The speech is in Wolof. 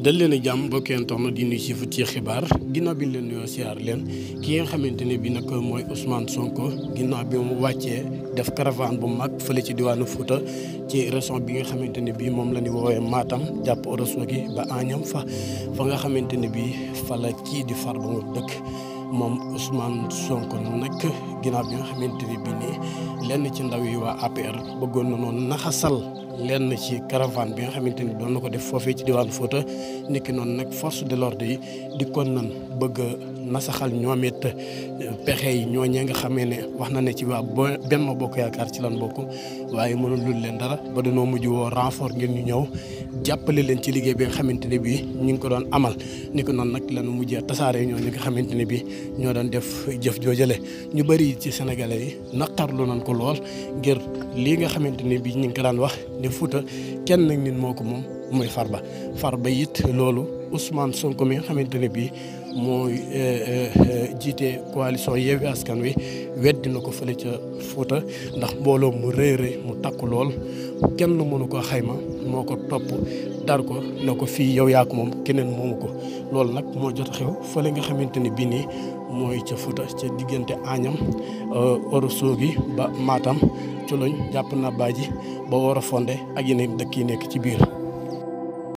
dal leen a jàmm mbokk yi tax na di nuyu ci xibaar ginnaaw bi ñu leen nuyoo siyaar leen ki nga xamante ne bii nag mooy Ousmane Sonko ginnaaw bi mu wàccee def caravane bu mag fële ci diwaanu Fouta ci région bi nga xamante ne bii moom la ñu woowee Matam jàpp Ourossogui ba Agnam fa nga xamante ne bii fa la kii di Farba Ngom dëkk moom Ousmane Sonko nag ginnaaw bi nga xamante ne bii nii lenn ci ndaw yi waa APR bëggoon na noonu naxasal lenn ci caravane bi nga xamante ni doon na ko def foofee ci diwaanu Fouta niki noonu nag force de l'ordre yi di kon nan bëgg nasaxal ñoom it pexe yi ñooñee nga xamee ne wax na ne ci waa Benno Bokk Yaakaar ci lan bokk waaye mënul lul leen dara ba dañoo mujj woo renfort ngir ñu ñëw jàppale leen ci liggéey bi nga xamante ne bii ñu ngi ko doon amal ni ko noonu nag lan mujjee tasaare ñooñu nga xamante ne bii ñoo doon def jëf joojale ñu bëri ci sénégalais yi naqarlu nañ ko lool ngir lii nga xamante ne bii ñu ngi ko daan wax ne Fouta kenn nag nit moo ko moom muy Farba it loolu Ousmane Sonko mi nga xamante ne bii mooy jiite coalition Yewwi Askan Wi weddi na ko fële ca Fouta ndax mbooloo mu rëy mu takku lool kenn mënu ko xayma moo ko topp dar ko ne ko fii yow yaa ko moom keneen moomu ko loolu nag moo jot a xew fële nga xamante ne bii nii mooy ca Fouta ca diggante Agnam Ourossogui ba Matam Coloñ jàpp na Badji ba Worofonde ak yeneen dëkk yi nekk ci biir.